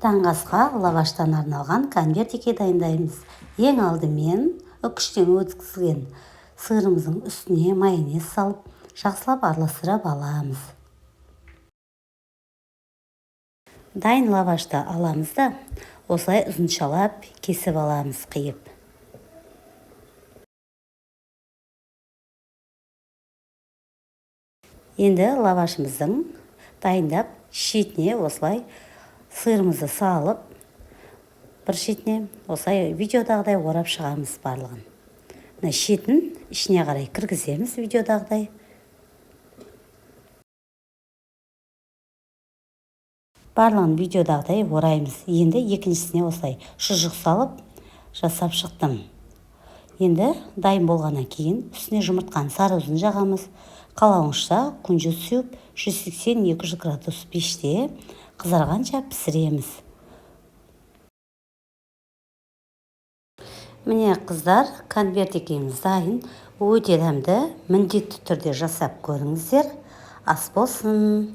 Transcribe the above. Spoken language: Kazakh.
Таңғы асқа лаваштан арналған конвертике дайындаймыз. Ең алдымен үкіштен өткізген сырымыздың үстіне майонез салып, жақсылап араластырып аламыз. Дайын лавашты аламыз да, осылай ұзыншалап кесіп аламыз, қиып. Енді лавашымыздың дайындап шетіне осылай сырымызды салып, бір шетіне осылай видеодағыдай орап шығамыз барлығын. Мына шетін ішіне қарай кіргіземіз видеодағыдай. Барлығын видеодағыдай ораймыз. Енді екіншісіне осылай шұжық салып жасап шықтым. Енді дайын болғаннан кейін үстіне жұмыртқаны сары ұзын жағамыз. Қалауыңызша күнжіт сеуіп 180-200 градус пеште қызарғанша пісіреміз. Міне қыздар, конвертикеміз дайын. Өте дәмді, міндетті түрде жасап көріңіздер. Ас болсын.